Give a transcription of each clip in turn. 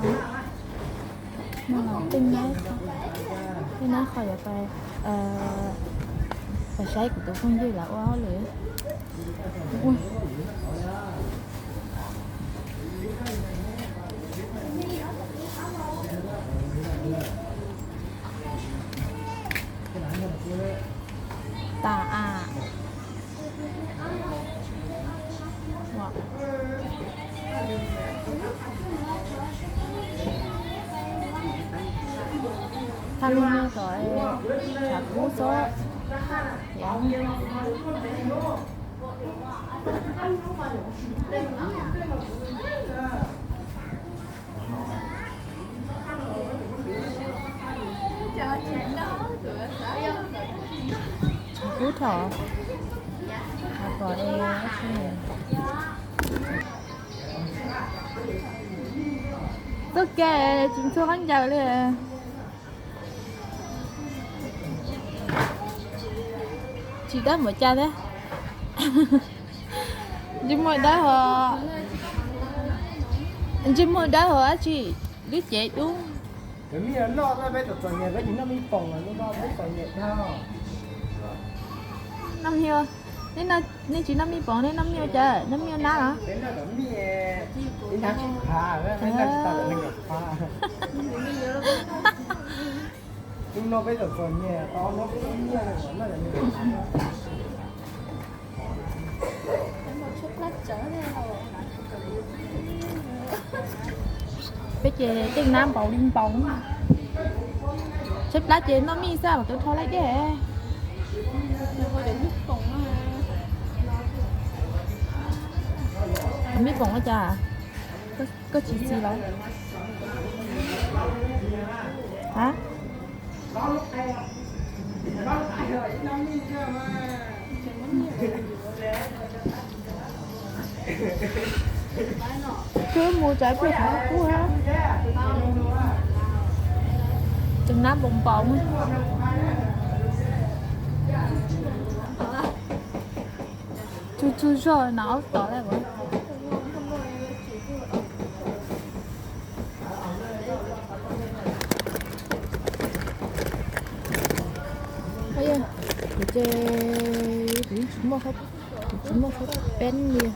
No los tej nab, tej nab qhov yuav pais, pais saib kuv tus phooj ywg lawv ua hauj lwm. Tas a. Tha li no kom tshav kub xwb. Kub thaum, thaum kom e, txoj kev tsis ntxhua khaub ncaws li. Tsis dawb npaum cas thiab. Ntsej muag dawb hos, ntsej muag dawb hos dab tsi, lub cev dub. Noj mij, nej tsis noj mij poom, nej noj mij ua cas, noj mij ua nab los? Peb ces tej nab npaum li npaum. Tshaib plab ces noj mij xwb, twb rho laij dej. Mij poom ua cas, koj tsis txi los? A, twb mus tsav pem qhov kub hab. Tus nab npaum npaum. Tsuj tsuj zog no aub tom lawm. Kuv ces kuv tsis muaj, kuv tsis muaj qhov peeb li.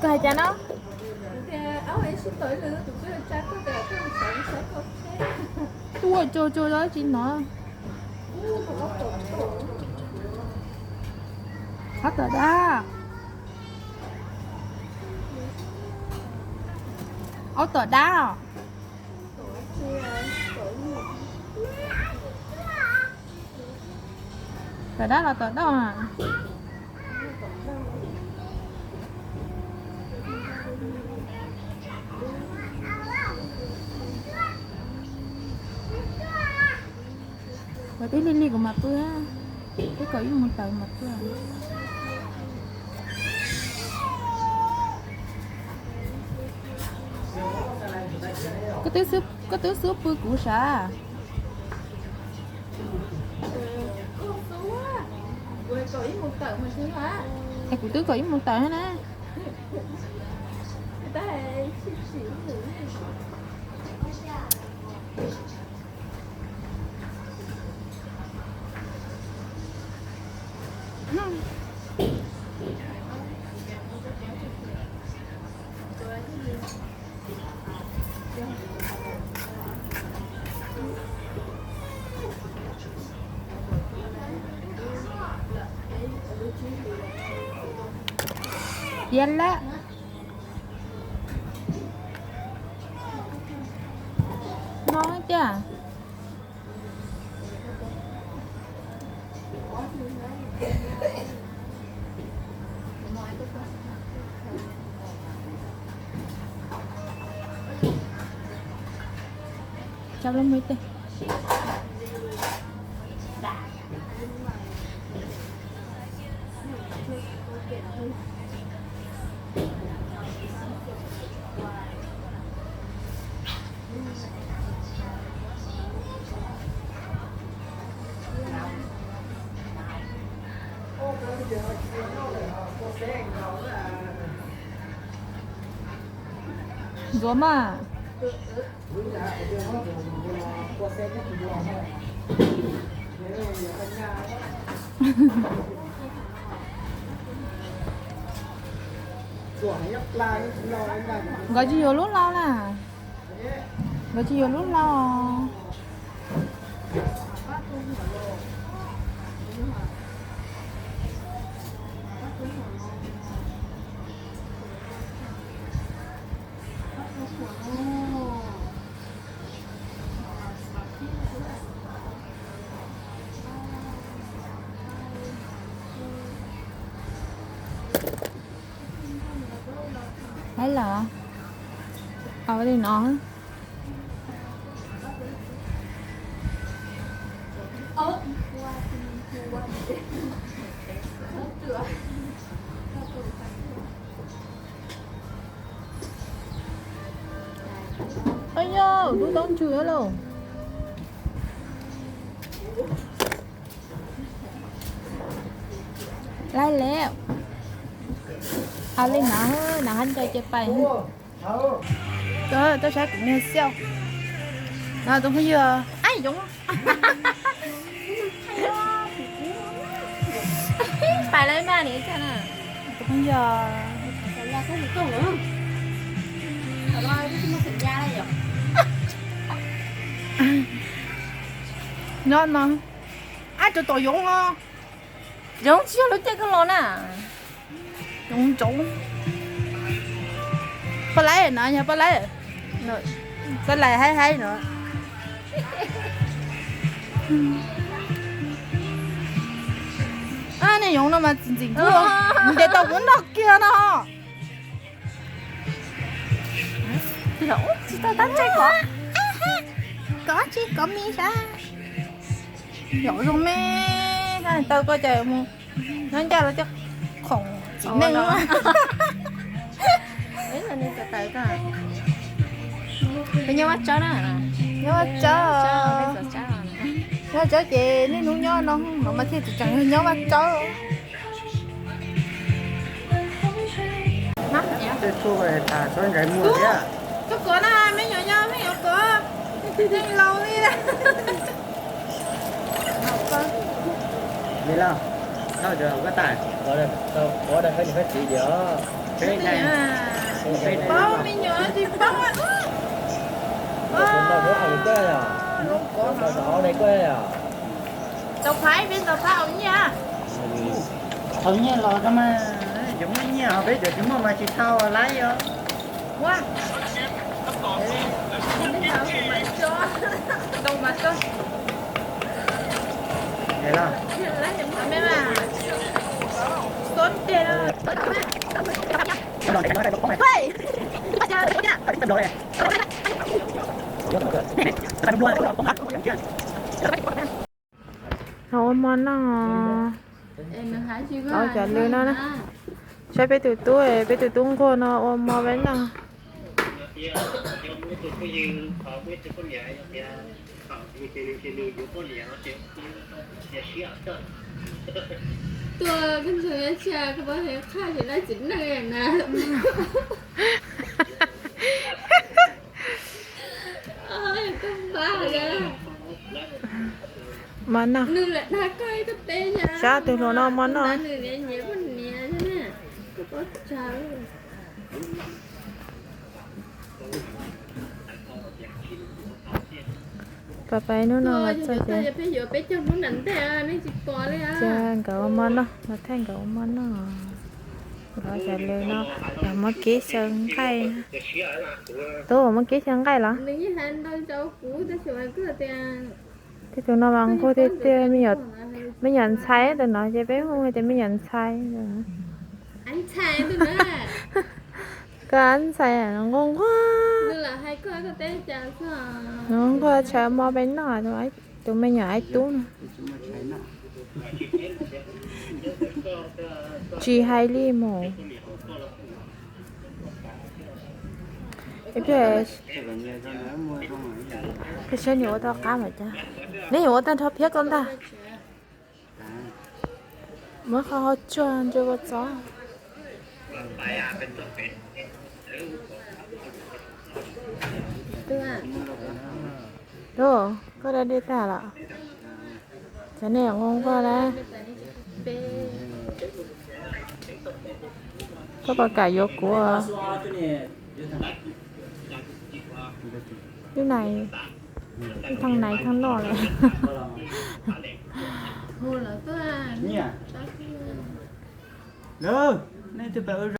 Koj hais cas no? Tuaj tsuag tsuag tsis hnov. Aub tom dab. Aub tom dab os. Tom dab los tom dab. Ua tib li li kuv mam pw, twb kaum ib moos tawm mam pw. Koj twb xub pw kuv sav. Es kuv twb kaum ib moos tawm na. Tiav lawm. No tiag. Cab lub me tej. Ntxuav mas. Nkawd tsis yuav lub hlau na. Nkawd tsis yuav lub hlau. Hais los? Au li no. Oj yog dub toob ntsws lauj. Laij lawm. Au li no, no hab ncaws ces pais. Tuaj saib kuv niag xiauj. No tus phooj ywg, ab yoov. Pais lawm mas tus phooj ywg. Nyob no, ab tsuas tom yoov os. Yoov tsis yog lub caij koj los na. Yoov ntsoov. Poj laib no yog poj laib. Poj laib haib haib no. Nej yoov no mas txim ntxim kub, ntes tau kuv noj kiag no. Tsis tau tab tsev kov, kov tsis kov me sab. Yom zoo me, tau koj cas mus nyob ncaj los coj khoom txiv neej. Nyob Vaj Tsawb na, nyob Vaj Tsawb, nyob Vaj Tsawb ces niaj hnub nyob no, no mas thiaj tseem nyob Vaj Tsawb. Koj kov na, me nyuam nyob me nyuam kov, neeg laus li. Li los, thauj cov koj tas, kov daim khawb niam khawb txiv tias, paub me nyuam tsis paub. Koj tau phaiv, peb tau phaiv haus nyiaj. Haus nyiaj los koj mas, cov muaj nyiaj ho peb cov tsis muaj mas tsis tau laib os. Ua mov noj, ua cov lw no na. Saib peb tus tub, peb tus tub nquag no ua mov peb noj. Tuaj koj ntseeg tshaj koj paub heev qhaj ces dab txiv neej na. Mov noj. Sab tus hluas no mov noj. Pais pais hnub no los txog ces, ces nkawd ua mov noj, los thaij nkawd ua mov noj. Nkawd cov lw no, los muab kib xyaw nqaij. Tub muab kib xyaw nqaij los? Tej tus no mas nquag tiag tiag, me nyuam ntxhais tus no ces peb hu tias me nyuam ntxhais. Koj ntxhais nquag nquag, nquag nquag tshav mo peb noj, tus me nyuam aib tub no. Tsis hais li mus. Peb saib nws ua tau qab mas cas. Neb yuav ua tag nrho phiab koj ntag. Muab qhov hauv tsuag ntsia kua txob. Tus, koj da dej tag los? Cov nej zoo nkauj na. Koj puas kam yuav kuv? Twb nais, thaj nais thaj noj lawm. Nej twb pab ua